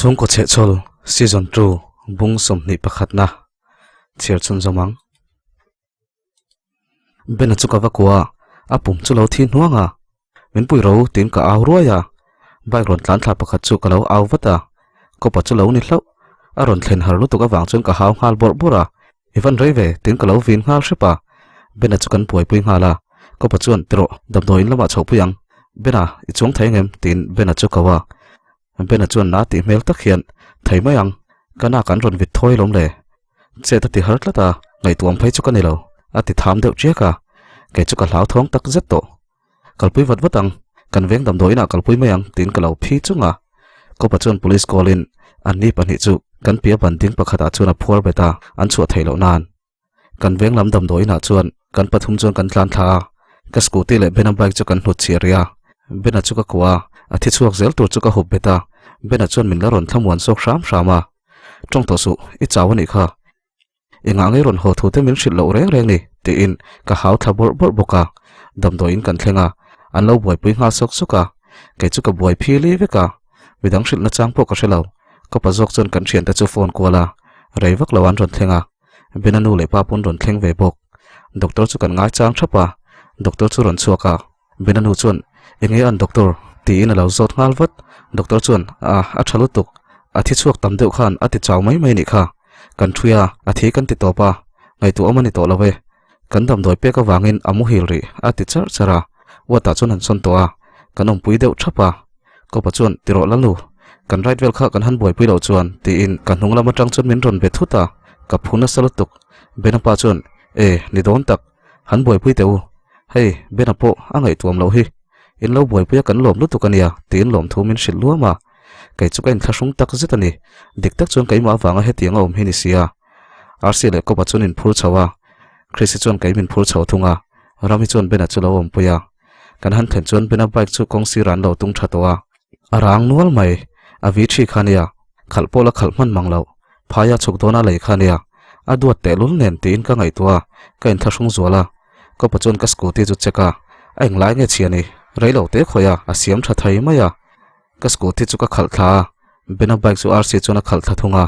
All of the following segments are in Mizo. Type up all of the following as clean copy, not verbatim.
Chhungkaw chhehchhawl Season 2 bung 21 na chhiar chhunzawm ang. Bena chu ka va kuah a, a pum chu lo thi hnuang a, min pui ro tiin ka au ruai a, bike rawn tlan thla pakhat chu ka lo au vat a, kawpa chu lo ni hlauh, a rawn thlen har lutuk avang chuan ka hau nghal bawrh bawrh a, i van rei ve tiin ka lo vin nghal hrep a, Bena chu kan buaipui nghal a, kawpa chuan tirawh damdawiin lamah chhoh pui ang, Bena i chuang thei angem tiin Bena chu ko a, Bena chuan na tih hmel tak hian thei mai ang, ka nak an rawn vit thawi alawm le. Chet a ti har tlat a, ngaihtuam phei chu ka ni lo, a ti tham deuh chiak a, kei chu ka hlauthawng tak zet tawh. Kalpui vat vat ang, kan veng damdawi inah kalpui mai ang tiin ka lo phi chung a. Kawpa chuan police call in an ni pahnih chu kan pia ban ding pakhatah chuan a phuar bet a, an chhuah theih loh nan. Kan veng lam damdawi inah chuan kan pathum chuan kan tlan thla a, ka scooty leh Bena bike chu kan hnut chhiah rih a, Bena chu ka kuah a, a thi chhuak zel tur chu ka hup bet a, Bena chuan min la rawn thlamuan zawk hram hram a. Tawng tawh suh, i chau a nih kha. Engah ngei rawn haw thu te min hrilh loh reng reng ni, tiin ka hau thla bawrh bawrh bawk a. Damdawiin kan thleng a, an lo buaipui nghal sawk sawk a. Kei chu ka buai phili vek a, midang hrilh nachang pawh ka hre lo. Ka pa zawk chuan kan thiante chu phone kual a, rei vak lo an rawn thleng a. Bena nu leh pa pawn rawn thleng ve bawk. Doctor chu kan ngaichang thap a, doctor chu rawn chhuak a. Bena nu chuan, Enge an doctor? tiin a lo zawt nghal vat. Doctor chuan, A, a tha lutuk. A thi chhuak tam deuh khan a ti chau mai mai nih kha. Kan thui a, a thi kan ti tawp a, ngaihtuah awm a ni tawh lo e. Kan damdawi pek avangin a muhil rih, a ti charh charh a. Ward-ah chuan an sawn tawh a, kan awmpui deuh thap a. Kawpa chuan, Ti rawh Lalnu, kan ride vel kha kan han buaipui loh chuan, tiin ka hnung lam atang chuan min rawn be thut a, ka phu nasa lutuk. Bena pa chuan, E, ni dawn tak. Han buaipui teh u. Hei, Bena pawh a ngaihtuam loh hi. In lo buaipui a kan lawm lutuk a nia, tiin lawmthu min hrilh luam a. Kei chu ka inthlahrung tak zet a ni. Dik tak chuan keimah avanga hetiang a awm hi ni sia. Arsi leh Kawpa chuan in phur chho a. Chrissy chuan kei min phur chho thung a. Rami chuan Bena chu lo awmpui a. Kan han thlen chuan Bena bike chu kawng sirah an lo tung tha tawh a. A rang nual mai. A vi thi kha nia. Khalh pawh la khalh hman mang loh. Phaia chhuk dawna lei kha nia. A duat tehlul nen tiin ka ngaihtuah a, ka inthlahrung zual a. Ka pa chuan ka scooty chu check a, a englai nge chhia ni? Rei lo te khawih a, a siam tha thei mai a. Ka scooty chu ka khalh thla a, Bena bike chu RC chuan a khalh thla thung a.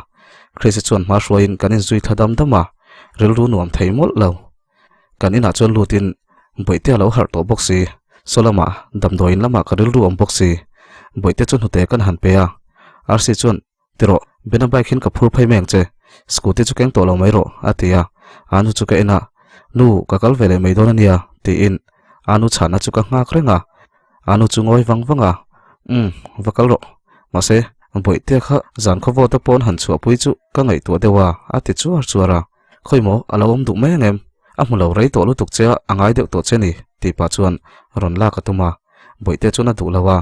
Chrissy chuan hma hruaiin kan inzui thla dam dam a, rilru nuam thei mawlh lo. Kan inah chuan lutin Bawihte a lo harh tawh bawk si, saw lamah damdawiin lamah ka rilru awm bawk si. Bawihte chu hnute kan han pe a, RC chuan Ti rawh, Bena bike hian ka phur phei mai ang che, scooty chu keng tawh lo mai rawh, a ti a. Anu chu ka en a, Nu, ka kal ve leh mai dawn a nia, tiin Anu chhahna chu ka nghak reng a. Anu chu ngawi vang vang a, Umm, va kal rawh. Mahse, Bawihtea kha zan khawvawta pawn han chhuahpui chu ka ngaihtuah deuh a, a ti chuar chuar a. Khawi maw, a lo awm duh mai ang em? A hmu lo rei tawh lutuk che a, a ngai deuh tawh che ni, tih pah chuan rawn lak a tum a. Bawihtea chuan a duh lo a.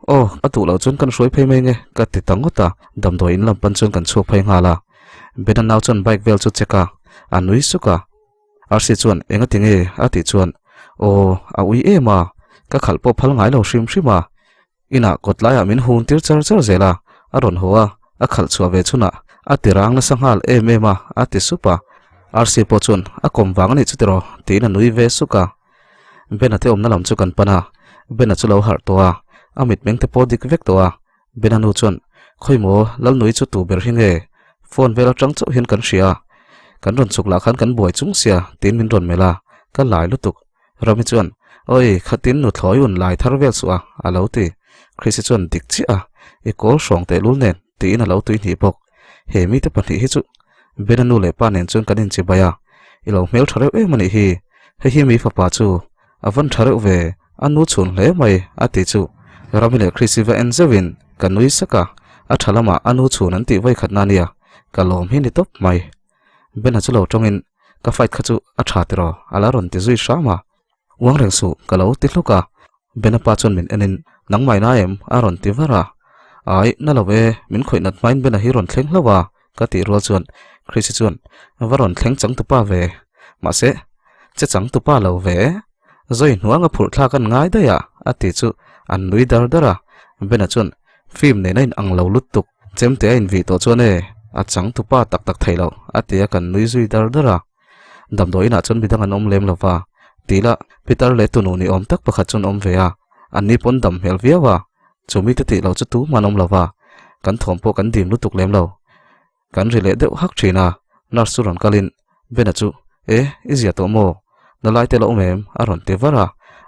Aw, a duh loh chuan kan hruai phei mai nge, ka ti ta ngawt a, damdawi in lam pan chuan kan chhuak phei nghal a. Bena nau chuan bike vel chu check a, a nui suk a. Rc chuan eng a ti nge? a tih chuan, Aw, a ui em a, ka khalh pawh phal ngai lo hrim hrim a. Inah kawt laiah min hun tir char char zel a, a rawn haw a, a khalh chhuah ve chhunah a ti rang nasa nghal em em a, a ti sup a. Rc pawh chuan a kawm vang a nih chu tiraw? tiin a nui ve suk a. Bena te awmna lam chu kan pan a, Bena chu lo harh tawh a, a mitmeng te pawh dik vek tawh a, Bena nu chuan, Khawi maw, Lalnui chu tu ber hi nge? Phone vel atang chauh hian kan hria a, kan rawn chuk lah khan kan buai chung sia, tiin min rawn melh a, ka lai lutuk. Rami chuan, Awi, khatin nuthlawi un lai thar vel suh a, a lo ti. Chrissy chuan, Dik chiah a, i kawl hrawng tehlul nen, tiin a lo tuihnih bawk. He mite pahnih hi chu Bena nu leh pa nen chuan kan inchibai a, i lo hmel tha reuh em a nih hi, hei hi mi fapa chu a van tha reuh ve, a nu chhun hle mai a ti chu Rami leh Chrissy va en zeuhin ka nui sak a, a tha lamah a nu chhun an tih vawikhatna a nia, ka lawm hi ni tawp mai. Bena chu lo tawngin ka fight kha chu a tha tiraw a la rawn ti zui hram a, Uang reng suh ka lo ti hluk a, Bena pa chuan min enin nangmah ina em a rawn ti var a, Ai na lo e, min khawih nat hmain Bena hi rawn thleng hlauh a ka tih rual chuan Chrissy chuan va rawn thleng chang tupa ve, mahse che chang tupa lo ve, Zoi hnuanga phurh thlak an ngai daih a a ti chu an nui dar dar a, Bena chuan. Film nen a in ang lo lutuk, chemte a invih tawh chuan e, a changtupa tak tak thei lo, a ti a kan nui zui dar dar a. Damdawi inah chuan midang an awm lem lo va, tih lah Peter leh tunu ni awm tak pakhat chuan awm ve a, anni pawn dam hmel viau a, chu mite tih loh chu tumah an awm lo va, kan thawm pawh kan dim lutuk lem lo. Kan ri leh deuh hak thin a, nurse chu rawn kalin Bena chu, E, i zia tawh maw? Na lai te la awm em? a rawn ti var a,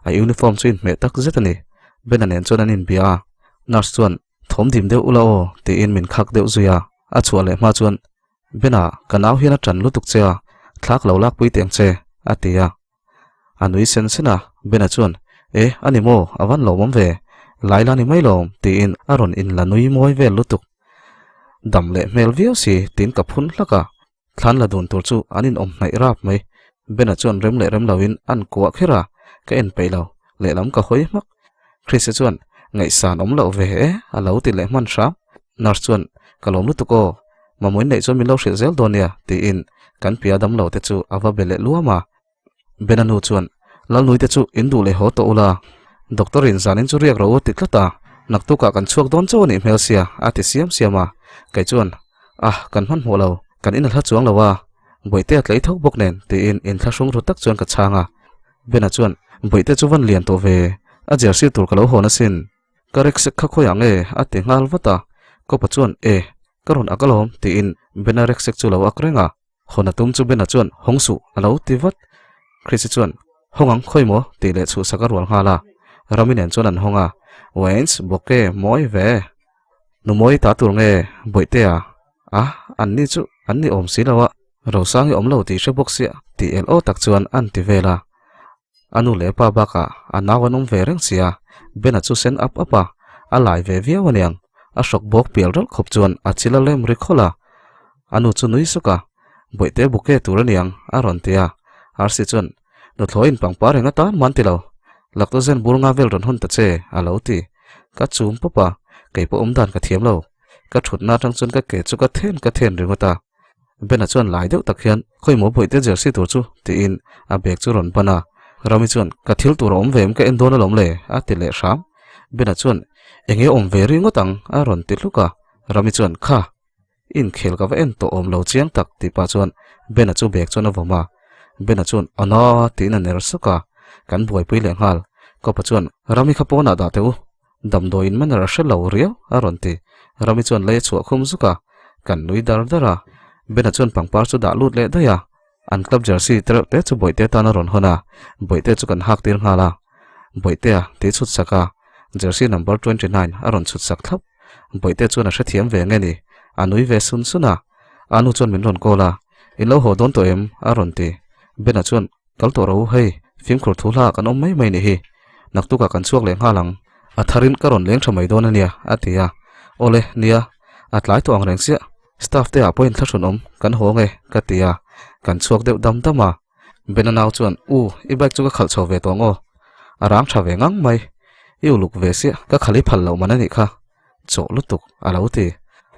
a uniform chu inhmeh tak zet a ni. Bena nen chuan an inbia a, nurse chuan, Thawm dim deuh ula aw, tiin min khak deuh zui a, a chhuah leh hma chuan, Bena, ka nau hian a ṭan lutuk che a, thla ka lo lakpui teh ang che, a ti a. A nui sen sen a, Bena chuan, E, a ni maw, a van lawmawm ve, Laila ni mai lawm, tiin a rawn inla nui mawi vel lutuk. Dam leh hmel viau si, tiin ka phun hlak a. Thlan la dun tur chu an inawm hnaih rap mai. Bena chuan rem leh rem loin an kuah kher a, ka en peih lo, lehlam ka hawi hmak. Chrisa chuan, Ngaihsan awm loh ve e, a lo ti leh hman hram. Nurse chuan, Ka lawm lutuk aw, Mamawin neih chuan min lo hrilh zel dawn nia, tiin kan pia damlo te chu a va be leh luam a. Bena nu chuan, Lalnui te chu in duh leh haw tawh ula, doctor in zanin chu riak ro u ti tlat a, naktukah kan chhuak dawn chauh a nih hmel sia, a ti siam siam a. Kei chuan, Ah, kan hmanhmawh lo, kan in a hla chuang lo a, Bawihte a tlei tho bawk nen, tiin inthlahrung ru tak chuan ka chhang a. Bena chuan, Bawihte chu van lian tawh ve, a jersey tur ka lo hawn asin. Ka riksek kha khawiah nge? a ti nghal vat a. Kawpa chuan, E, ka rawn ak alawm, tiin Bena riksek chu lo ak reng a. Hawn a tum chu Bena chuan, Hawng suh, a lo ti vat. Chrissy chuan, Hawng ang khawi maw? tih leh chhuhsak a rual nghal a. Rami nen chuan an hawng a. Waynes, bawke, mawi ve. Nu mawi ta tur nge, Bawihtea? A, an ni chu an ni awm si lo a, Rosangi awm lo tih hre bawk sia, tih el aw tak chuan an ti vel a. A nu leh pa bakah a nau an awm ve reng sia, Bena chu sen ap ap a, a lai ve viau aniang. A hrawk bawk pial rawlh khawp chuan a chil a lem ri khawlh a. A nu chu nui suk a, Bawihte bouquet tur aniang, a rawn ti a. Arsi chuan, Nuthlawiin pangpar eng atan man ti lo, Lactogen bur nga vel rawn hawn ta che, a lo ti. Ka chum pawp a, kei pawh awm dan ka thiam lo. Ka thutna atang chuan ka ke chu ka then ka then ringawt a. Bena chuan lai deuh tak hian, Khawimaw bawihte jersey tur chu? tiin a bag chu rawn ban a. Rami chuan, Ka thil tur a awm ve em ka en dawn alawm le? a ti leh hram. Bena chuan, Enge awm ve ri ngawt ang? a rawn ti hluk a. Rami chuan, Kha! Inkhel ka va en tawh awm lo chiang tak tih pah chuan Bena chu bag chuan a vawm a. Bena chuan, Ana! tiin a ner suk a. Kan buaipui leh nghal. Kawpa chuan, Rami kha pawnah dah teh u. Damdawiin manner a hre lo riau a rawn ti. Rami chuan lei a chhuah khum zuk a, kan nui dar dar a. Bena chuan pangpar chu dah lut leh daih a, an club jersey te reuh te chu Bawihte tan a rawn hawn a, Bawihte chu kan hak tir nghal a. Bawihtea tih chhut sak a, jersey number 29 a rawn chhut sak thlap. Bawihte chuan a hrethiam ve nge ni, a nui ve sun sun a. A nu chuan min rawn call a, In lo haw dawn tawh em? a rawn ti. Bena chuan Kal tawh ro, hei, fimkhur thu hla kan awm mai mai nih hi. Naktukah kan chhuak leh nghal ang. A tharin ka rawn leng tha mai dawn a nia, a ti a. Awle, nia, a tlai tawh ang reng chiah. Staff te ah pawhin thlahrun awm kan haw nge, ka ti a. Kan chhuak deuh dam dam a. Bena nau chuan, U, i bike chu ka khalh chho ve tawh ang aw. A rang tha ve ngang mai. I uluk ve siah, ka khalh i phal loh man a nih kha. Chawh lutuk, a lo ti.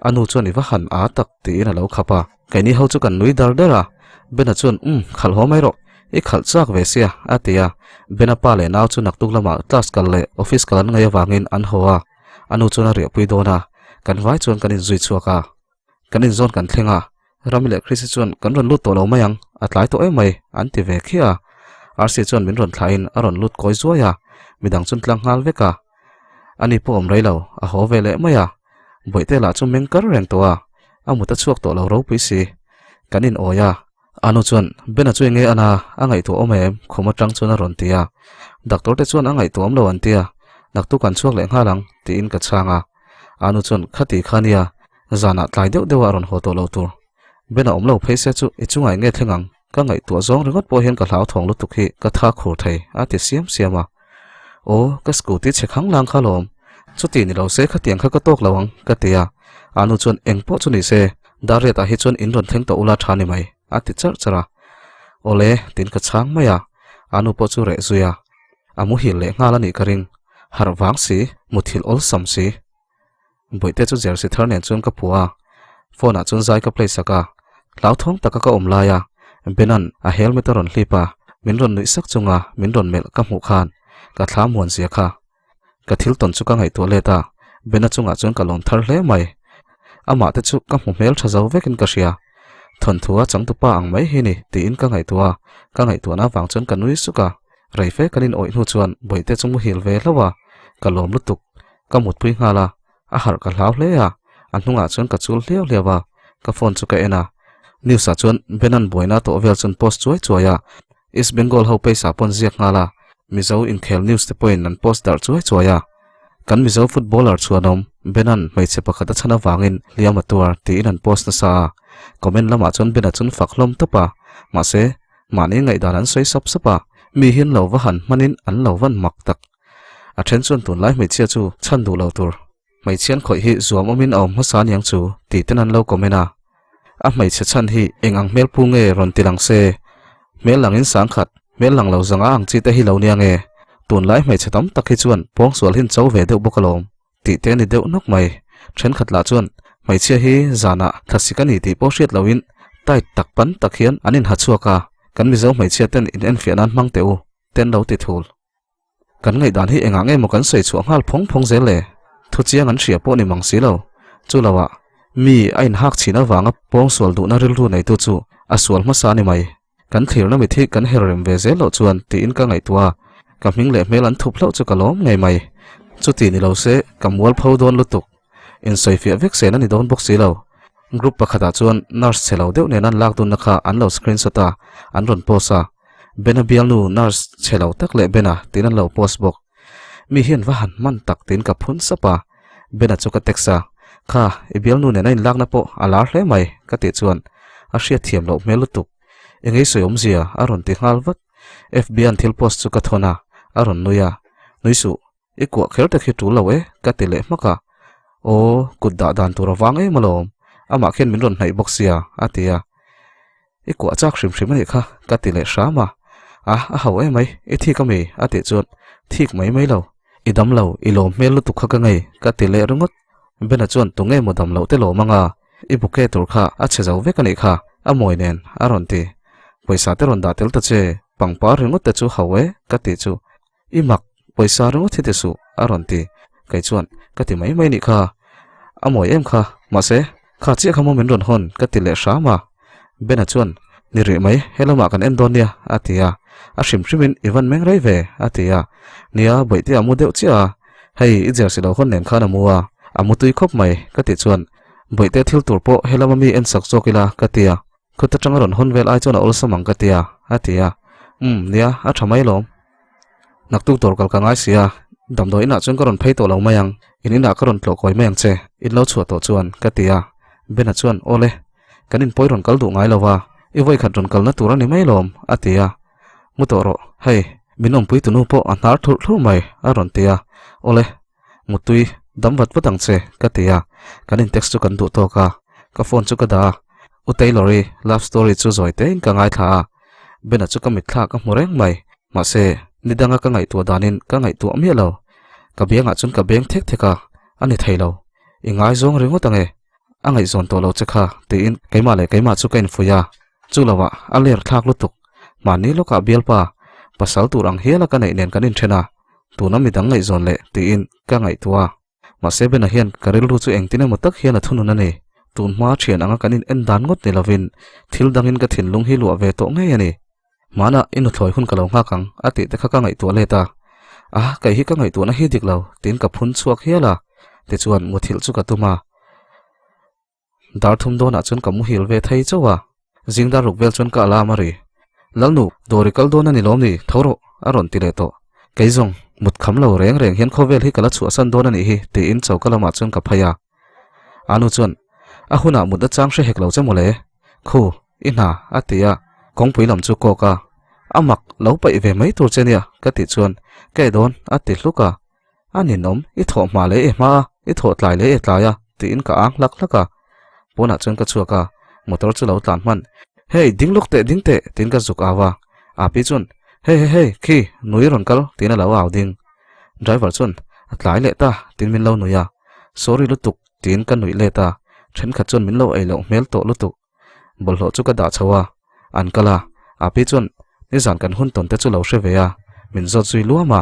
A nu chuan i va han â tak tiin a lo khap a. Keini ho chu kan nui dar dar a. Bena chuan, Umm, khalh haw mai rawh. I khalh chak ve sia, a ti a. Bena pa leh nau chu naktuk lamah class kal leh office kal an ngaih avangin an haw a. A nu chuan a riahpui dawn a. Kan vai chuan kan inzui chhuak a. Kan inzawn kan thleng a. Rami leh Chrissy chuan kan rawn lut tawh lo mai ang, a tlai tawh em mai, an ti ve khiah a. Rc chuan min rawn thlahin a rawn lut kawi zuai a, midang chuan tlang nghal vek a. Ani pawh awm rei lo, a haw ve leh mai a. Bawihte lah chu meng kar reng tawh a, a mut a chhuak tawh lo ropui si. Kan in awi a. Anu chuan, Bena chu enge ana, a ngaihtuah awm em? Khum atang chuan a rawn ti a. Doctor te chuan a ngaihtuah awm lo an ti a, naktuk an chhuak leh nghal ang, tiin ka chhang a. Anu chuan, Khati kha nia, Zanah tlai deuh deuhah rawn haw tawh lo tur. Ben a awm lo phei se chu i chungah eng nge thleng ang? Ka ngaihtuah zawng ringawt pawh hian ka hlauthawng lutuk hi ka tha khur thei a ti siam siam a. Aw, ka scooty chhe khang lang kha lawm. Chuti ni lo se khatiang kha ka tawk lo ang ka ti a. A nu chuan eng pawh chu ni se, Darriatah hi chuan in rawn thleng tawh ula tha ni mai a ti charh charh a. Awle, tiin ka chhang mai a. A nu pawh chu reh zui a. A muhil leh nghal a nih ka ring. Harh vang si, muthilh awlsam si. Bawihte chu jersey thar nen chuan ka phuah a, phone ah chuan zai ka play sak a, hlauthawng taka ka awm lai a, Benan a helmet a rawn hlip a, min rawn nuih sak chunga min rawn melh ka hmuh khan ka thla muan zia kha. Ka thil tawn chu ka ngaihtuah let a, Bena chungah chuan ka lawm thar hle mai. Amah te chu ka hmu hmel tha zo vekin ka hria. Thawnthu a changtupa ang mai hi ni tiin ka ngaihtuah a, ka ngaihtuahna avang chuan ka nui suk a. Rei fe kan inawih hnu chuan Bawihte chu muhil ve hlauh a, ka lawm lutuk. Ka mutpui nghal a, a harh ka hlau hle a, a hnungah chuan ka chul hliau hliau a, ka phone chu ka en a. News ah chuan Benan buaina tawh vel chuan post chuai chuai a, East Bengal ho paisa pawn ziak nghal a, Mizo inkhel news te pawhin an post darh chuai chuai a. Kan Mizo footballer chhuanawm Benan hmeichhe pakhat a chhan avangin hliam a tuar tiin an post nasa a, comment lamah chuan Bena chun fak hlawm tawp a, mahse mahni ngaihdan an sawi sap sap a, mi hian lo va han hmanin an lo van mak tak. A then chuan tunlai hmeichhia chu chhan duh lo tur. Hmeichhian khawih hi zuam awmin a awm hmasa aniang chu tih ten an lo comment a. A hmeichhe chhan hi eng ang hmel pu nge rawn ti lang se? Hmel langin sangkhat, hmel lang lo zanga ang chi te hi lo nia nge? Tunlai hmeichhe tam tak hi chuan pawngsual hin cho ve deuh bawk alawm tih te a ni deuh nawk mai. Thenkhat lah chuan hmeichhia hi zanah thlasik a ni tih pawh hriat loin tight tak pan tak hian an inha chhuak a, kan Mizo hmeichhia ten in enfiah nan hmang teh u, ten lo ti thul. Kan ngaihdan hi engah nge maw kan sawi chhuah nghal phawng phawng zel le? Thu chiang an hria pawh ni mang si lo. Chu lo ah, mi a inhak chhin avanga pawng sual duhna rilru neitu chu a sual hmasa a ni mai. Kan thlirna mit hi kan her rem ve zel loh chuan tiin ka ngaihtuah a, ka hming leh hmel an thup hlauh chu ka lawm ngei mai. Chuti ni lo se, ka mual pho dawn lutuk. Insawifiah vek sen a ni dawn bawk si lo. Group pakhatah chuan nurse chhe lo deuh nen an lak dunna kha an lo screenshot a, an rawn post a. Bena bialnu nurse chhe lo tak leh Bena tiin an lo post bawk. Mi hian va han hman tak tiin ka phun sap a. Bena chu ka text a, Kha, i bialnu nen a inlakna pawh a lar hle mai ka tih chuan a hriatthiam loh hmel lutuk. Engei sawi awmzia a rawn ti nghal vat. FB an thil post chu ka thawn a, a rawn nui a. Nui suh. I kuah kher te khi tul lo e, ka ti leh hmak a. Aw, kut dah dan tur avang em alawm, amah khian min rawn hnaih bawk sia, a ti a. I kuah chak hrim hrim a nih kha, ka ti leh hram a. A, a ho emai, i thik ami? a tih chuan, Thik mai mai lo, i dam lo, i lawm hmel lutuk kha ka ngei, ka ti leh ringawt. Bena chuan tunge maw dam loh te lawm anga, i bouquet tur kha a chhe zo vek a nih kha, a mawi nen, a rawn ti. Pawisa te rawn dah tel ta che, pangpar ringawt te chu ho e, ka tih chu. I mak, pawisa ringawt hi ti suh, a rawn ti. Kei chuan, Ka ti mai mai nih kha. A mawi em kha, mahse, kha chiah kha maw min rawn hawn, ka ti leh hram a. Bena chuan, Ni rih mai, he lamah kan en dawn nia, a ti a. A hrim hrimin i van meng rei ve, a ti a. Nia, bawihte a mu deuh chiah a. Hei, i jersey lo hawn nen khan a mu a. A mu tui khawp mai, ka tih chuan, Bawihte thil tur pawh he lama mi en sak zawk ila, ka ti a. Khut atanga rawn hawn vel ai chuan a awlsam ang ka ti a, a ti a. Umm, nia, a tha mai lawm. Naktuk dawr kal ka ngai si a, damdawi inah chuan ka rawn phei tawh lo mai ang, in inah ka rawn tlawh kawi mai ang che, in lo chhuah tawh chuan, ka ti a. Bena chuan, Awle, kan inpawi rawn kal duh ngai lo va, i vawikhat rawn kalna tur a ni mai lawm, a ti a. Mu tawh rawh, hei, min awmpui tunu pawh a hnar thurh thlur mai, a rawn ti a. Awle, Mutui, dam vat vat ang che, ka ti a, kan in text chu kan duh tawk a, ka phone chu ka dah a, U Taylor-i love story chu zawi tein ka ngaithla a, Bena chu ka mitthla ka hmu reng mai, mahse, ni danga ka ngaihtuah danin ka ngaihtuah miah lo, ka biangah chuan ka beng thek thek a, a ni thei lo, i ngaizawng ringawt ange, a ngaihzawn tawh lo che kha, tiin keimah leh keimah chu ka infuih a, chu lovah a ler thlak lutuk, mahni lawkah bialpa pasal tur ang hiala ka neih nen kan inthen a, Tuna midang ngaihzawn leh tiin ka ngaihtuah a, mahse Bena hian ka rilru chu engtin emaw tak hian a thunun a ni. Tun hma thian anga kan in en dan ngawt ni lovin thil dangin ka thinlung hi luah ve tawh ngei a ni. Hmanah i nuthlawi hun ka lo nghak ang a tih te kha ka ngaihtuah let a, a kei hi ka ngaihtuahna hi dik lo tiin ka phun chhuak hial a, tichuan muthilh chu ka tum a. Dar thum dawnah chuan ka muhil ve thei chauh a, zing dar ruk vel chuan ka alarm a ri. Lalnu, dawr i kal dawn a ni lawm ni? Tho rawh, a rawn ti leh tawh. Kei zawng, mut kham lo reng reng hian khawvel hi ka la chhuahsan dawn a nih hi, tiin choka lamah chuan ka phei a. Anu chuan, A hunah mut nachang hre hek lo che mawle. Khu, i hna, a ti a, kawngpui lam chu kawk a. A mak, lo paih ve mai tur che nia, ka tih chuan, Ka e dawn, a ti hluk a. A ninawm, i thawh hma leh e hma a, i thawh tlai leh e tlai a, tiin ka ang hlak hlak a. Pawnah chuan ka chhuak a, motor chu lo tlan hman. Hey, ding lawk teh, ding teh, tiin ka zuk au a. Api chuan, Hey, hey, hey, khi, nui rawn kal, tiin a lo au ding. Driver chuan, A tlai leh ta, tiin min lo nui a. Sorry lutuk, tiin ka nuih let a. Thenkhat chuan min lo ei loh hmel tawh lutuk. Bawlhhlawh chu ka dah chho a, an kal a, Api chuan nizan kan hun tawn te chu lo hre ve a, min zawt zui luam a.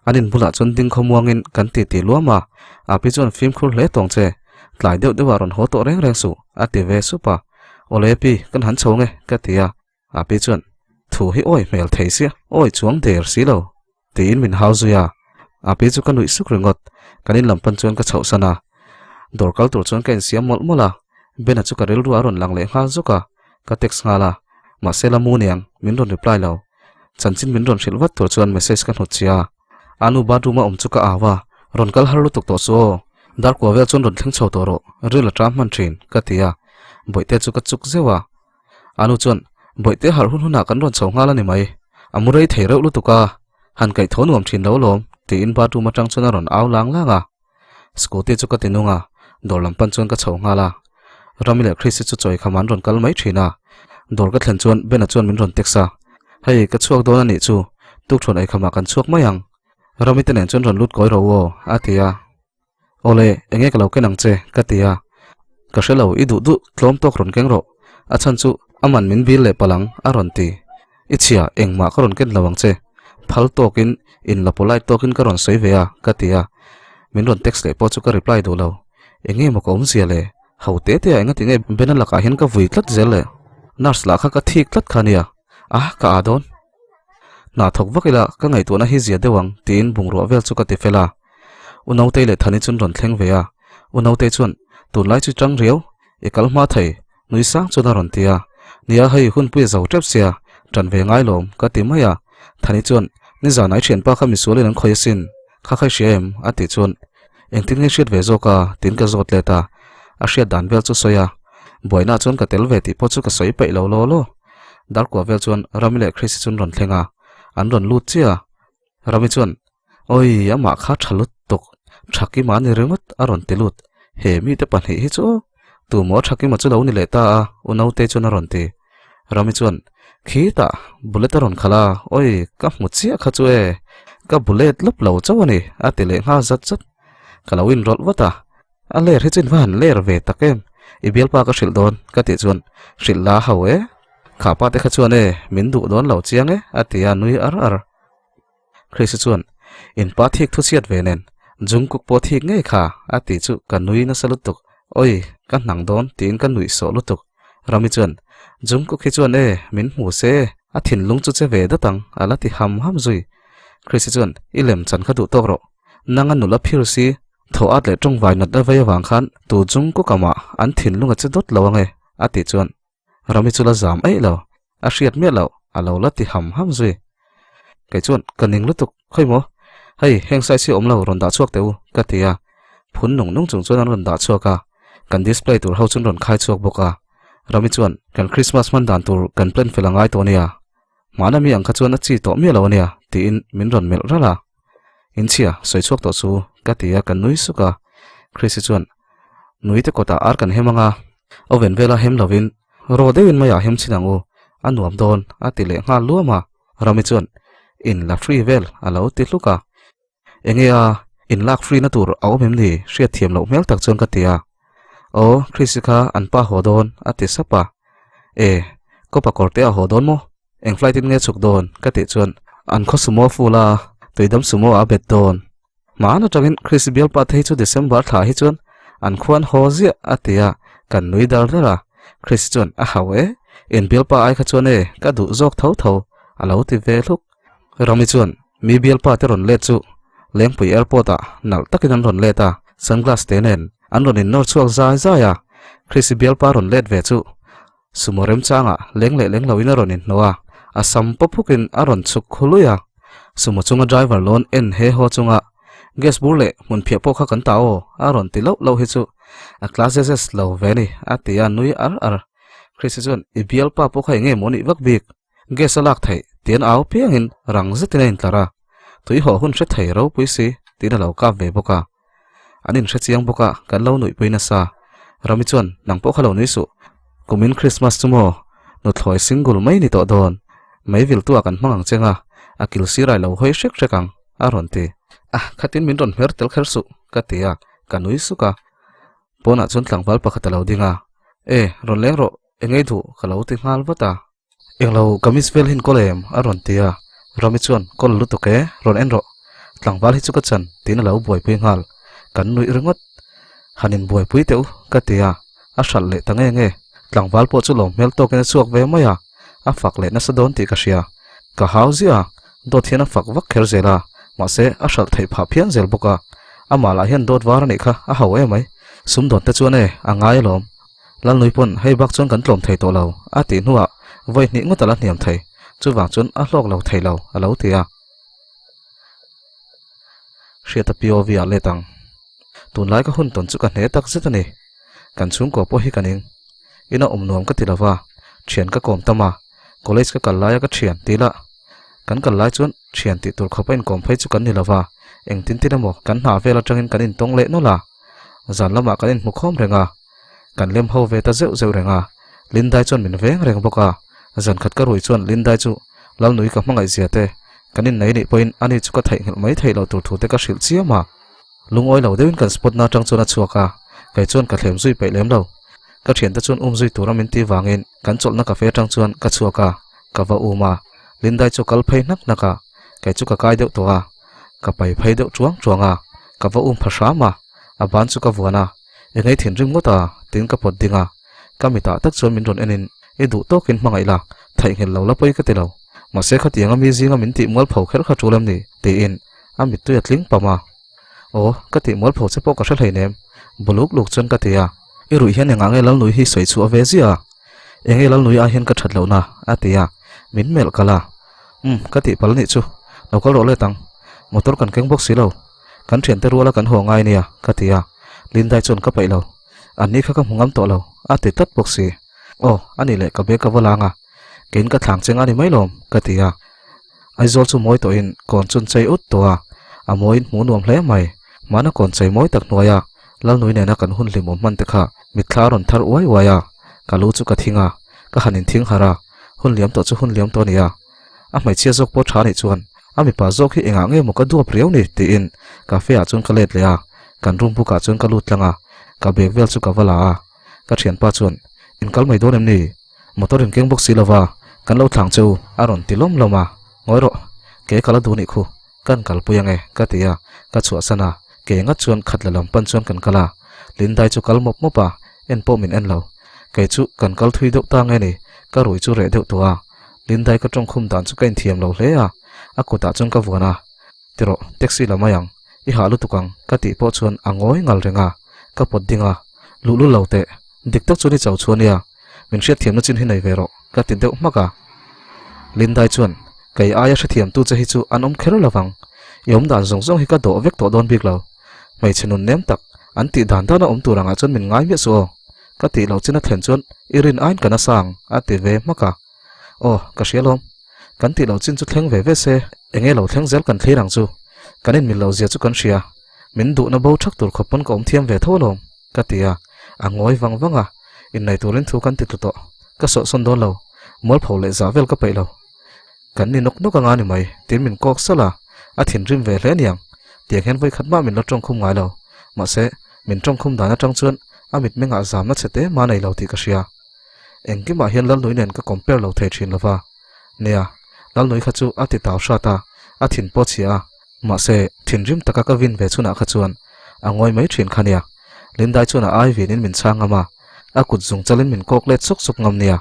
An in bulah chuan ding khawmuangin kan ti ti luam a, Api chuan fimkhur hle tawng che, tlai deuh deuhah rawn haw tawh reng reng suh, a ti ve sup a. Awle pi, kan han chho nge, ka ti a. Api chuan, Thu hi awi hmel thei sia, awi chuang der si lo, tiin min hau zui a. Api chu ka nuih suk ringawt, kan in lam pan chuan ka chhoh san a. Dawr kal tur chuan ka insiam mawlh mawlh a, Bena chu ka rilru a rawn lang leh nghal zuk a, ka text nghal a, mahse la mu niang, min rawn reply lo. Chanchin min rawn hrilh vat tur chuan message ka hnut chhia a. A nu bathroom a awm chu ka au a, rawn kal har lutuk tawh chu aw, darkua vel chuan rawn thleng chho tawh rawh, ril a ṭam hman ṭhin, ka ti a. Bawihte chu ka chuk zeuh a. A nu chuan, Bawihte harh hun hunah kan rawn chho nghal a ni mai, a mu rei thei reuh lutuk a, han kaih tho nuam ṭhin lo lawm, tiin bathroom aṭang chuan a rawn au lang lang a. Scooty chu ka ti nung a, dawr lam pan chuan ka chho nghal a. Rami leh Chrissy chu chawi kham an rawn kal mai thin a. Dawr ka thlen chuan Bena chuan min rawn text a, Hei, ka chhuak dawn a nih chu, tukṭhuan ei khamah kan chhuak mai ang. Rami te nen chuan rawn lut kawi ro aw, a ti a. Awle, enge ka lo ken ang che, ka ti a. Ka hre lo, i duh duh tlawm tawk rawn keng rawh. A chhan chu aman min bil leh palh ang, a rawn ti. I chhia, engmah ka rawn ken lo ang che. Phal tawkin, in la polite tawkin ka rawn sawi ve a, ka ti a. Min rawn text leh pawh chu ka reply duh lo. Enge maw ka awmzia le? Ho te te a engati nge Bena lakah hian ka vui tlat zel le? Nurse lah kha ka thik tlat kha nia. Ah, ka ah dawn. Hna thawk vak ila ka ngaihtuahna hi zia deuh ang tiin bungrua vel chu ka ti fel a. U Nautei leh Thani chuan rawn thleng ve a. U Nautei chuan, Tunlai chu tang riau, I kal hma thei, nui sang chuan a rawn ti a. Nia hei hunpui a zo tep sia, ṭan ve ngai lawm, ka ti mai a. Thani chuan, Nizan ai ṭhianpa kha misualin an khawih asin, kha kha i hria em? a tih chuan, Engtin nge hriat ve zawk a? tiin ka zawt let a. A hriat dan vel chu sawi a. Buaina chuan ka tel ve tih pawh chu ka sawi peih lo law law. Darkua vel chuan Rami leh Chrissy chuan rawn thleng a, an rawn lut chiah a. Rami chuan, Awi, amah kha tha lutuk, Thakima a ni ringawt a rawn ti lut. He mite pahnih hi chu tumaw Thakima chu lo ni leh ta a, u naute chuan a rawn ti. Rami chuan, Khitah, bullet a rawn khalh a, awi, ka hmu chiah kha chu e, ka bullet lawp lo chauh a ni, a ti leh nghal zat zat. Ka lo inrawlh vat a, a ler hi chu in va han ler ve tak em, i bialpa ka hrilh dawn, ka tih chuan, Hrilh la ho e, kha pa te kha chuan e, min duh dawn lo chiang e, a ti a, nui ar ar. Chrissy chuan, In pa thik thu chhiat ve nen, Jungkook pawh thik ngei kha, a tih chu ka nui nasa lutuk. Oi, ka hnang dawn tiin ka nuih sawh lutuk. Rami chuan, Jungkook hi chuan e, min hmu se, a thinlung chu che ve dat ang, a la ti ham ham zui. Chrissy chuan, I lem chan kha duh tawk rawh. Nanga nula phir si, thaw at leh tawngvai nat a vei avang khan tu Jungkook amah an thinlung a che dawt lo ange, a tih chuan Rami chu la zam eih lo, a hriat miah loh, a lo la ti ham ham zui. Kei chuan, Ka ning lutuk, khawi maw? Hei, heng size hi awm lo, rawn dah chhuak teh u, ka ti a. Phun nung nung chung chuan an rawn dah chhuak a, kan display tur ho chuan rawn khai chhuak bawk a. Rami chuan, Kan Christmas hman dan tur kan plan fel a ngai tawh ania, hmana mi ang kha chuan a chi tawh miah lo ania, tiin min rawn melh ralh a. Inchhia, sawi chhuak tawh chu, ka ti a, ka nui suk a. Chrissy chuan, Nui te kawtah ar kan hem anga, oven vela hem lovin raw deuhin maiah hem chhin ang u, a nuam dawn, a ti leh nghal luam a. Rami chuan, In la free vel, a lo ti hluk a. Enge a, in lak free na tur a awm em ni? Hriat thiam loh hmel tak chuan ka ti a. Aw, Chrissy kha an pa haw dawn, a ti sap a. E, kawpa kawr te a haw dawn maw? Eng flight in nge chhuk dawn? Ka tih chuan, An khaw sumo full a, tuidam sumo a bet dawn. Hmaan atangin Chris bialpa te hi chu December thla hi chuan an khuan haw ziah a ti a, kan nui dar dar a. Chris chuan, A hau e, in bialpa ai kha chuan e, ka duh zawk tho tho, a lo ti ve hluk. Rami chuan, Mi bialpa te rawn let chu Lengpui Airport ah nalh takin an rawn let a, sunglass te nen an rawn innawr chhuak zai zai a. Chris bialpa rawn let ve chu Sumo remchangah leng leh leng loin a rawn inhnawh a, a sam pawp hukin a rawn chhuk khului a. Sumo chunga driver lawn en he haw chunga gas bur leh hmun phiah pawh kha kan ta aw a rawn ti loh loh hi chu a class zes lo ve ni a ti a nui ar ar. Chrissy chuan i bialpa pawh kha enge maw nih vak bik gas a lak theih tian au piangin rang zetin a intlar a, tui haw hun hre thei ropui si tiin a lo kap ve bawk a. An inhre chiang bawk a, kan lo nuihpui nasa. Rami chuan, Nang pawh kha lo nui suh. Kumin Christmas chu maw? Nuthlawi single mai ni tawh dawn. Mei viltu ah kan hmang ang cheng a, a kil sirai lo hawi hrek hrek ang, a rawn ti. Ah, khatin min rawn hmer tel kher suh, ka ti a, ka nui suk a. Pawnah chuan tlangval pakhat a lo ding a, E, rawn leng rawh, engei duh, ka lo ti nghal vat a. Englo kamis vel hin kawl em? a rawn ti a, Rami chuan, Kawl lutuk e, rawn en rawh. Tlangval hi chu ka chan tiin a lo buaipui nghal. Kan nuih ringawt. Han inbuaipui teh u ka ti a, a hralh leh ta nge nge. Tlangval pawh chu lawm hmel tawkin a chhuak ve mai a, a fak leh nasa dawn tih ka hria. Ka hau ziah a, dawt hian a fak vak kher zel a, mahse a hralh theih phah phian zel bawk a. Amah lah hian dawt var a nih kha a hau em mai. Sumdawn te chuan e, a ngai alawm. Lalnui pawn hei bak chuan kan tlawm thei tawh lo a tih hnuah vawi hnih ngawt a la hniam thei, chuvang chuan a hlawk lo thei lo a lo ti a. Hriata POV ah let ang. Tunlai ka hun tawn chu ka hne tak zet a ni. Kan chhungkua pawh hi ka ning. Ina awm nuam ka ti lo va, thian ka kawm tam a, college ka kal laia ka thian ti la. Kan kal lai chuan thian tih tur khawpa inkawm phei chu kan ni lo va, engtin tin emaw kan hna vel atangin kan intawng leh nawlh a. Zan lamah kan inhmu khawm reng a, kan lem ho ve ta zeuh zeuh reng a, Lindai chuan min veng reng bawk a, zan khat ka rui chuan Lindai chu Lalnui ka hmangaih zia te, kan innei nih pawhin ani chu ka theihnghilh mai theih loh tur thu te ka hrilh chiam a. Lungawi lo deuhin kan spot na atang chuan a chhuak a, kei chuan ka thlem zui peih lem lo. Ka thiante chuan um zui tura min ti vangin kan chawlhna cafe atang chuan ka chhuak a, ka va um a, Lindai chu kal phei hnak hnak a, kei chu ka kai deuh tawh a, ka pai phei deuh chuang chuang a, ka va um pha hram a, a ban chu ka vuan a, Engei thinrim ngawt a? tiin ka pawt ding a, ka mitah tak chuan min rawn enin, I duh tawkin hmangaih la, theihnghilh lo la pawi ka ti lo. Mahse khatianga mi zinga min tih mualpho kher kha tul em ni? tiin a mittui a tling pam a. Aw, ka tih mualpho che pawh ka hre hleinem, buluk luk chuan ka ti a. I ruih hian engah nge Lalnui hi sawi chhuah ve ziah a? Enge Lalnui ah hian ka that lohna? a ti a, min melh kalh a. Umm, ka tih palh nih chu, lo kal rawh let ang. Motor kan keng bawk si lo. Kan thiante ruala kan haw ngai nia, ka ti a. Lindai chuan ka paih lo. An ni kha ka hmu ngam tawh lo, a ti tlat bawk si. Aw, a nih leh ka bag ka va lang a. Keiin ka thlang cheng a ni mai lawm, ka ti a. Aizawl chu mawi tawhin kawn chun chei ut tawh a, a mawiin hmuh nuam hle mai. Hmana kawn chei mawi tak hnuaia Lalnui nena kan hun hlimawm hman te kha mitthla a rawn thar uai uai a, ka lu chu ka thing a, ka han inthing harh a, hun liam tawh chu hun liam tawh a ni a. A hmeichhia zawk pawh tha anih chuan a mipa zawk hi engah nge maw ka duap riau ni tiin cafe ah chuan ka let leh a, kan room book ah chuan ka lut tlang a, ka bag vel chu ka va la a, ka thianpa chuan in kal mai dawn em ni? Motor in keng bawk si lova kan lo thlang che u a rawn ti lawm lawm a, ngawi rawh ke ka la duh nih khu kan kalpui ange ka ti a, ka chhuahsan a, ke ngat chuan khat la lam pan chuan kan kal a, Lindai chu kal mawp mawp a, en pawh min en lo, kei chu kan kal thui deuh ta nge ni ka rui chu reh deuh tawh a, Lindai ka tawngkhum dan chu ka inthiam lo hle a, a kutah chuan ka vuan a, Tirawh, taxi la mai ang, i hah lutuk ang ka tih pawh chuan a ngawi ngal reng a, ka pawt ding a, luhlul lo teh, dik tak chuan i cho chhuah nia, min hriatthiamna chin hi nei ve rawh ka ti deuh hmak a. Lindai chuan, Kei aia hrethiamtu che hi chu an awm kher lo vang, i awm dan zawng zawng hi ka dawh vek tawh dawn bik lo, hmeichhe nun nem tak an tih dan dana awm tur angah chuan min ngai miah suh aw, ka tih loh chin a thlen chuan i rin aiin ka nasa ang a ti ve hmak a. Aw, ka hria lawm. Kan tih loh chin chu thleng ve ve se, enge lo thleng zel kan thlir ang chu. Kan inmil loh zia chu kan hria. Min duhna bo thak tur khawp pawn ka awm thiam ve tho alawm, ka ti a. A ngawi vang vang a, innei turin thu kan ti tlu tawh. Ka sawhsawn dawn lo, mualpho leh zah vel ka peih lo. Kan ni nawk nawk anga ni mai, tiin min kawk salh a, a thinrim ve hle aniang. Tiang hian vawikhat mah min la tawngkhum ngai lo. Mahse, min tawngkhum dan atang chuan a mitmengah zamna chhe te mah nei lo tih ka hria. Engkimah hian Lalnui nen ka compare lo thei thin lova. Nia, Lalnui kha chu a ti tau hrat a, a thin pawh chhia a. Mahse, thinrim taka ka vin ve chhunah kha chuan a ngawi mai thin kha nia. Lindai chuan a ai vinin min chhang ngam a, a kut zung chalin min kawk let sawk sawk ngam nia.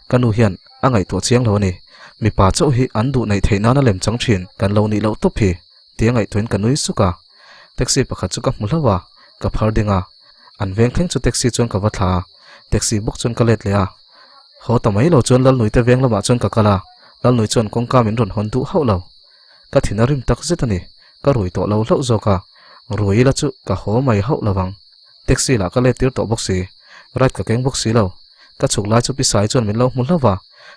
Ka nu hian a ngaihtuah chiang lo a ni. Mipa chauh hi an duh neih theih nana lem chang thin kan lo nih loh tawp hi tia ngaihtuahin ka nui suk a. Taxi pakhat chu ka hmu hlauh a, ka phar ding a. An veng thleng chu taxi chuan ka va thla a, taxi bawk chuan ka let leh a. Haw ta mai lo chuan Lalnui te veng lamah chuan ka kal a, Lalnui chuan kawngka min rawn hawn duh hauh lo. Ka thin a rim tak zet a ni, ka rui tawh lo hlauh zawk a, rui ila chu ka haw mai hauh lo vang. Taxi lah ka let tir tawh bawk si, ride ka keng bawk si lo. Ka chhuk lai chu Pi Sai chuan min lo hmu hlauh va,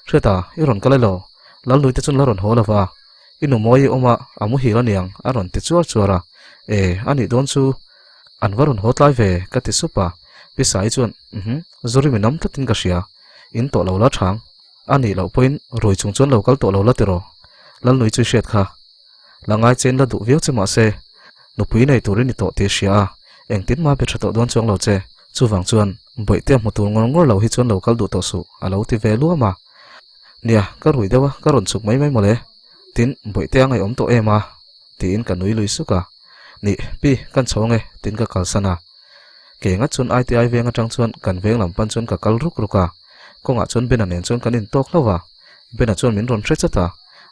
Hriata, i rawn kal elaw? Lalnui te chuan la rawn haw lo va, i nu mawi i awm a, a muhil a niang a rawn ti chuar chuar a, E, a nih dawn chu an va rawn haw tlai ve ka ti sup a, Pi Sai chuan, Uhmm, Zuri mi nam tlatin ka hria, in tawh lo la chhang. A nih loh pawhin rui chung chuan lo kal tawh lo la tiraw? Lalnui chu i hriat kha. La ngai chein la duh viau che mahse, nupui nei turin i tawh tih i hria a, engtin mah be tha tawh dawn chuang lo che. Chuvang chuan Bawihtea hmu tur ngawr ngawr lo hi chuan lo kal duh tawh suh a lo ti ve luam a. Nia, ka rui deuh a, ka rawn chhuk mai mai mawle. Tin, Bawihtea ngaihawm tawh em a? Tiin ka nui lui suk a. Nih, pi, kan chho ange, tiin ka kalsan a. Ke ngat chuan ITI veng atang chuan kan veng lam pan chuan ka kal ruk ruk a. Kawngah chuan Bena nen chuan kan intawk hlauh a. Bena chuan min rawn hre chat a,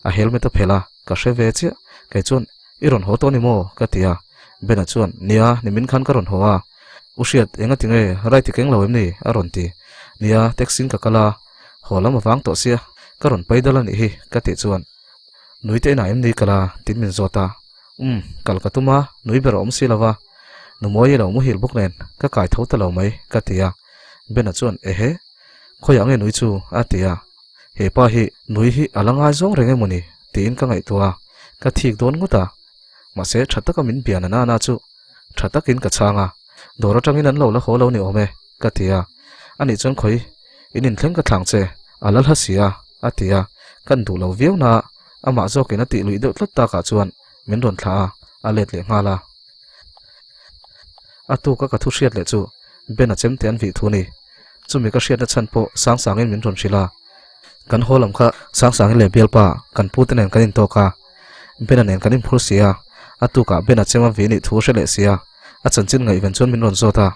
a helmet a phelh a, ka hre ve chiah. Kei chuan, I rawn haw tawh ni maw? ka ti a. Bena chuan, Nia, nimin khan ka rawn haw a. U Hriat, enga ti nge? Right i keng lo em ni? a rawn ti. Nia, taxi in ka kal a, haw lam a vang tawh sia, ka rawn pai dal a nih hi, ka tih chuan. Nui te inah em ni kal a? tiin min zawt a. Umm, kal ka tum a, nui ber a awm si lo va. Numawi i lo muhil bawk nen, ka kai tho ta lo mai, ka ti a. Bena chuan, Ehe, khawiah nge nui chu? a ti a. He pa hi nui hi a la ngai zawng reng emaw ni? tiin ka ngaihtuah a, ka thik dawn ngawt a. Mahse, tha taka min bia na nana chu tha takin ka chhang a, dawr atangin an lo la haw lo ni awm e, ka ti a. Anih chuan khawi, in inthleng ka thlang che, a la hla si a, a ti a. Kan duh lo viau na, amah zawkin a tih luih deuh tlat takah chuan min rawn thlah a, a let leh nghal a. A tuka ka thu hriat leh chu Ben a chemte an vih thu ni. Chumi ka hriatna chhan pawh Sangsangin min rawn hrilh a. Kan haw lam kha Sangsangin leh bialpa kan pute nen kan intawk a. Bena nen kan inphur si a. A tukah Bena chema vih nih thu a hre leh si a. A chanchin ngaihven chuan min rawn zawt a.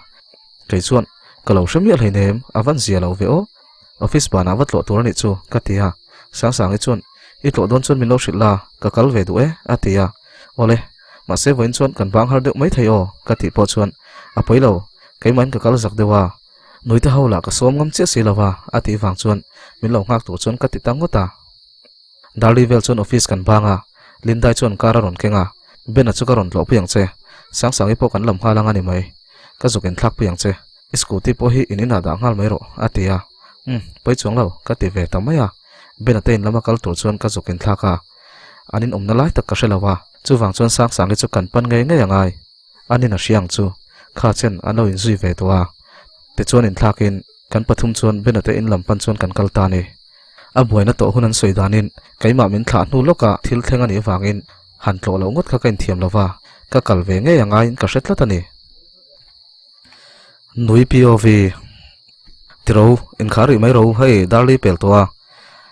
Kei chuan, Ka lo hre miah hleinem, a van zia lo ve aw. Office banah va tlawh tur a nih chu, ka ti a. Sangsangi chuan, I tlawh dawn chuan min lo hrilh la, ka kal ve duh e, a ti a. Awle, mahse vawiin chuan kan bang har deuh mai thei aw, ka tih pawh chuan, A pawi lo, keimahin ka kal zak deuh a. Nuite ho lah ka sawm ngam chiah si lo va, a tih vang chuan min lo nghak tur chuan ka ti ta ngawt a. Darli vel chuan office kan bang a, Lindai chuan car a rawn keng a, Ben-a chu ka rawn tlawh pui ang che, Sangsangi pawh kan lam nghal ang a ni mai, ka zuk inthlak pui ang che, i scooty pawh hi in inah dah nghal mai rawh, a ti a, Umm, pawi chuang lo, ka ti ve ta mai a, Ben-a te in lama kal tur chuan ka zuk inthlak a, an inawmna lai tak ka hre lo a, chuvang chuan Sangsangi chu kan pan ngei ngei a ngai. An in a hria ang chu, kha chen an lo inzui ve tawh a. Tichuan inthlakin kan pathum chuan Bena te in lam pan chuan kan kal ta a ni. A buaina tawh hun an sawi danin keimah min thlah hnu lawka thil thleng a nih avangin han tlawh loh ngawt kha ka inthiam lo va, ka kal ve ngei a ngaiin ka hre tlat a ni. Nui POV Tiro, inkhar rih mai ro, hei Darley pel tawh a.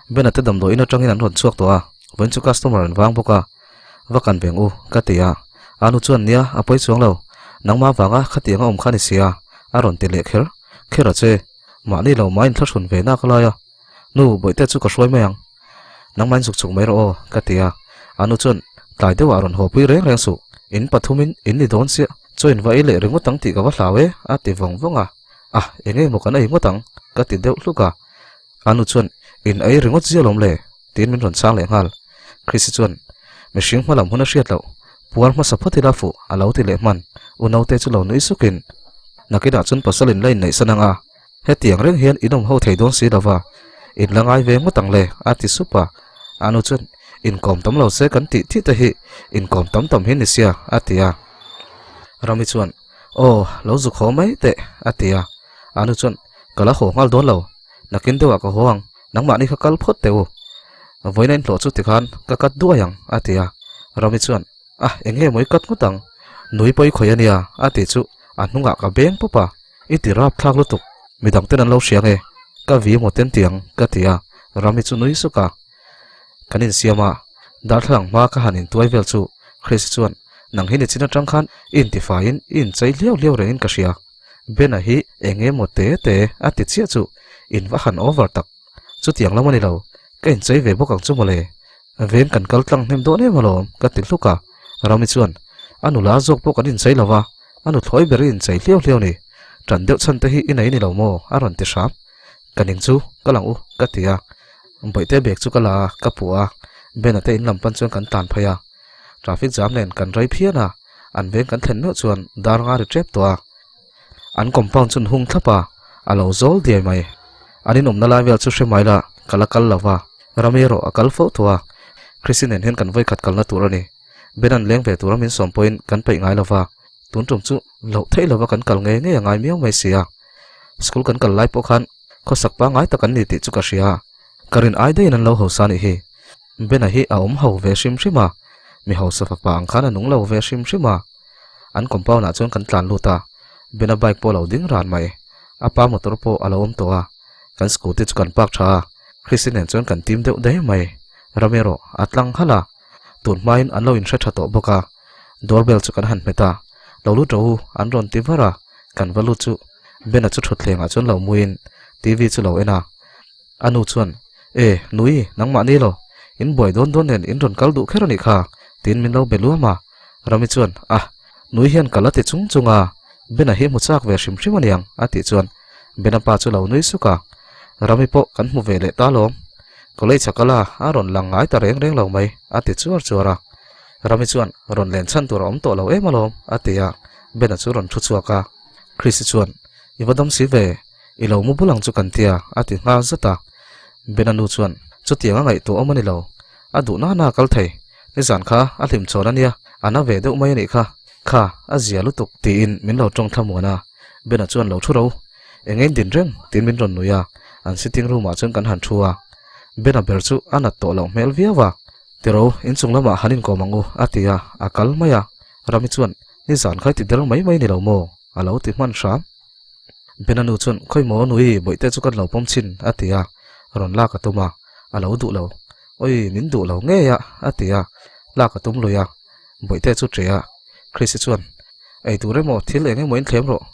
Bena te damdawiin atangin an rawn chhuak tawh a, vawiin chu customer an vang bawk a. Va kan veng u, ka ti a. Anu chuan, Nia, a pawi chuang lo. Nangmah vanga khatiang a awm kha ni sia, a rawn ti leh kher kher a che. Mahni lo mah inthlahrun ve nak lai a. Nu, bawihte chu ka hruai mai ang. Nangmah in zuk chuk mai rawh aw, ka ti a. Anu chuan, Tlai deuhah a rawn haw pui reng reng suh. In pathumin in ni dawn chiah. Chaw in va ei leh ringawt ang tih ka va hlau e, a ti vawng vawng a. Ah, eng nge maw kan ei ngawt ang, ka ti deuh hluk a. Anu chuan, In ei ringawt zia lawm le, tiin min rawn chhang leh nghal. Chrissy chuan, Mihring hma lam hun a hriat loh, puar hmasa phawt ila fuh, a lo ti leh hman. U naute chu lo nui sukin, Nakinah chuan pasal in la inneihsan ang a, hetiang reng hian in awm ho thei dawn si lo va, in la ngai ve ngawt ang le, a ti sup a. Anu chuan, Inkawm tam lo se kan tih thih te hi inkawm tam tam hi ni sia, a ti a. Rami chuan, Aw, lo zuk haw mai teh, a ti a. Anu chuan, Ka la haw nghal dawn lo, nakin deuhah ka haw ang, nangmahni kha kal phawt teh u. Vawiin a inhlawh chu tikhan ka cut duai ang, a ti a. Rami chuan, Ah, eng nge maw i cut ngawt ang? Nui pawh i khawih a nia, a tih chu a hnungah ka beng pawp a. I ti rap thlak lutuk, midang ten an lo hria nge? Ka vi maw ten ti ang, ka ti a. Rami chu nui suk a. Kan insiam a, darthlalang hma ka han intuai vel chu Chris chuan, Nang hi nichin atang khan i intifaiin i inchei hliau hliau rengin ka hria. Bena hi eng emaw te te a ti chiah chu in va han over tak. Chutiang lam a ni lo, ka inchei ve bawk ang chu mawle. Veng kan kal tlang hnem dawn em alawm ka ti hluk a. Rami chuan, A nula zawk pawh kan inchei lo va, a nuthlawi ber i inchei hliau hliau ni. Tan deuh chhan te hi i nei ni lo maw? a rawn ti hram. Ka ning chu ka lang u ka ti a. Bawihte bag chu ka la a, ka puh a. Bena te in lam pan chuan kan tlan phei a. Traffic jam nen kan rei phian a, an veng kan thlen meuh chuan dar nga ri tep tawh a. An compound chu an hung thlap a, a lo zawl diai mai. An inawmna lai vel chu hre mai la, ka la kal lo va, Rami erawh a kal fo tawh a. Chrissy nen hian kan vawikhat kalna tur a ni. Ben an leng ve tura min sawm pawhin kan peih ngai lo va, tun tum chu loh theih lova kan kal ngei ngei a ngai miau mai si a. School kan kal lai pawh khan khawsak pangngai tak an ni tih chu ka hria. Ka rin ai daihin an lo hausa a nih hi. Bena hi a awm ho ve hrim hrim a, mi hausa fapa ang khan a nung lo ve hrim hrim a. An compound ah chuan kan tlan lut a, Bena bike pawh a lo ding ran mai. A pa motor pawh a lo awm tawh a, kan scooty chu kan park tha a, Christy nen chuan kan tim deuh daih mai. Rami erawh a tlang halh a. Tun hmain an lo inhre tha tawh bawk a, doorbell chu kan han hmet a, Lo lut rawh u, an rawn ti var a, kan va lut chu Bena chu thutthlengah chuan lo muin TV chu lo en a. A nu chuan, E, Nui, nangmah ni lo, in buai dawn dawn nen in rawn kal duh kher a nih kha, tiin min lo be luam a. Rami chuan, A, Nui hian ka la ti chung chung a, Bena hi hmu chak ve hrim hrim a niang, a tih chuan Bena pa chu lo nui suk a. Rami pawh kan hmu ve leh ta lawm. College a kal a, a rawn lang ngai ta reng reng lo mai, a ti chuar chuar a. Rami chuan, Rawn len chhan tur a awm tawh lo em alawm, a ti a. Bena chu rawn thu chhuak a. Chrissy chuan, I va dam si ve, I lo mu bul ang chu kan tia, a ti nghal zat a. Bena nu chuan, Chutiang a ngaihtuah awm a ni lo. A duh nana a kal thei. Nizan kha a hlim chawn a nia, a na ve deuh mai a nih kha. Kha, a zia lutuk, tiin min lo tawng thlamuan a. Bena chuan lo thu ro. Eng in din reng, tiin min rawn nui a. An sitting room ah chuan kan han thu a. Bena ber chu a nat tawh loh hmel viau a. Tiro, inchung lamah han inkawm ang u, a ti a, a kal mai a. Rami chuan, Nizan kha i ti der mai mai ni lo maw? a lo ti hman hram. Bena nu chuan, Khawi maw nui, bawihte chu kan lo pawm chhin, a ti a, rawn lak a tum a, a lo duh lo. Awi, min duh lo ngei a, a ti a, lak a tum lui a, bawihte chu ṭe a. Chrissy chuan, Ei tur emaw, thil eng emaw in thlem rawh.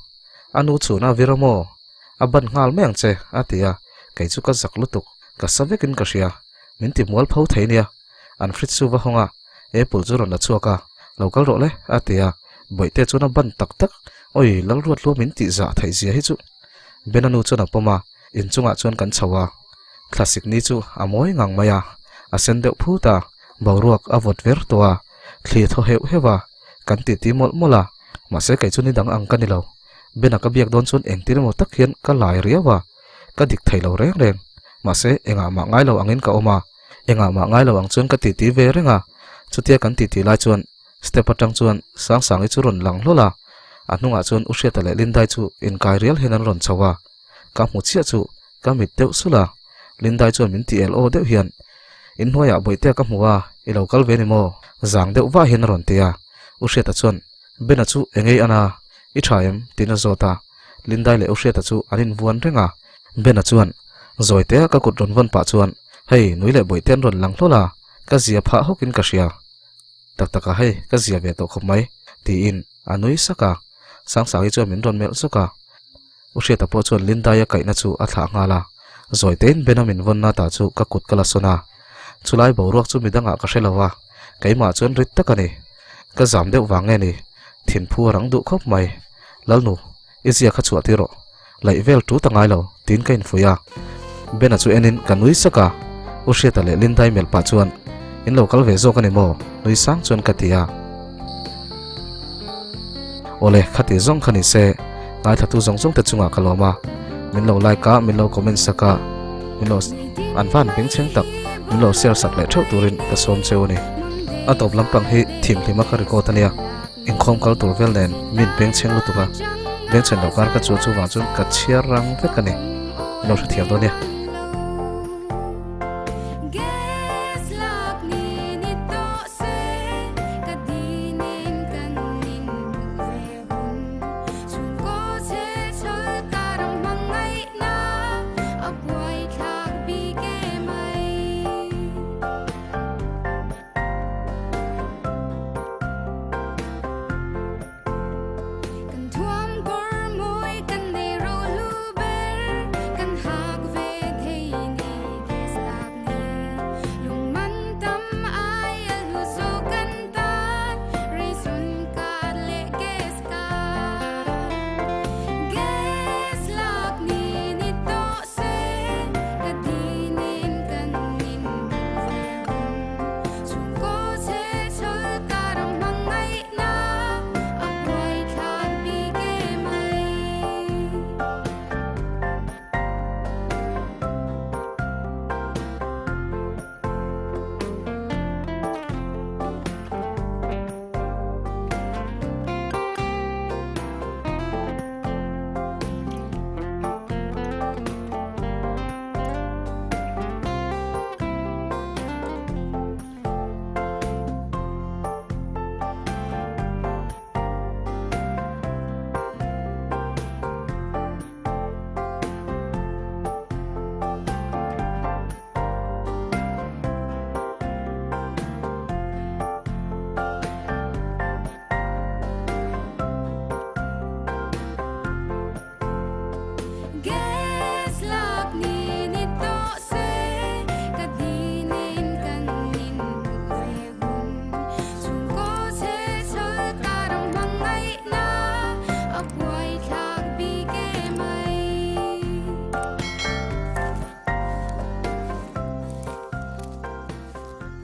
A nu chhun a vir a maw? A ban nghal mai ang che, a ti a, kei chu ka zak lutuk, ka sa vekin ka hria, min ti mual pho thei nia. An fridge chu va hawng a, apple chu rawn la chhuak a, Lo kal rawh le, a ti a, Bawihte chuan a ban tak tak, Awi, Lalruathlua min tih zah theih zia hi chu. Bena nu chuan a pawm a, inchungah chuan kan chho a, thlasik ni chu a mawi ngang mai a, a sen deuh phut a, boruak a vawt ver tawh a, thli thaw heuh heuh a, kan titi mawlh mawlh a, mahse kei chu ni dang ang ka ni lo. Bena ka biak dawn chuan engtin emaw tak hian ka lai riau a, ka dik thei lo reng reng, mahse engah mah ngai lo angin ka awm a. Engah mah ngai lo ang chuan ka titi ve reng a, chutia kan titi lai chuan step atang chuan Sangsangi chu rawn lang hlawl a, a hnungah chuan U Hriata leh Lindai chu inkai rial hian an rawn chho a, ka hmu chiah chu ka mit deuh sulh a, Lindai chuan min ti el aw deuh hian, In hnuaiah Bawihtea ka hmu a, i lo kal ve ni maw? Zang deuh vah hian a rawn ti a, U Hriata chuan, Bena chu engei ana, i tha em? tiin a zawt a, Lindai leh U Hriata chu an invuan reng a, Bena chuan, Zawitea ka kut rawn vawn pah chuan, Hei, nui leh bawihte an rawn lang hlawl a, ka zia phah hawkin ka hria. Tak taka hei, ka zia ve tawh khawp mai, tiin a nui sak a. Sangsangi chuan min rawn melh zawk a. U Hriata pawh chuan Lindaia kaihna chu a thlah nghal a. Zawitein Bena min vawnna ta chu ka kut ka la sawn a. Chulai boruak chu midangah ka hre lo a, keimah chuan rit tak a ni. Ka zam deuh vang nge ni, thinphu a rang duh khawp mai. Lalnu. I zia kha chhuah tir rawh. Laih vel tu ta ngai lo, tiin ka infuih a. Bena chu enin ka nui sak a. U Hriata leh Lindai melh pah chuan, In lo kal ve zawk a ni maw? Nui sang chuan ka ti a. Awle, khati zawng kha ni se, ngaithlatu zawng zawng te chungah ka lawm a. Min lo like a, min lo comment sak a, min lo an van beng chheng tak, min lo share sak leh theuh turin ka sawm cheu a ni. A tawp lampang hi thimhlima ka record a nia. Inkhawm kal tur vel nen min bengchheng lutuk a, bengchhen loh kar ka chuan chuvang chuan ka chhiar rang vek a ni. Lo hrethiam dawn nia.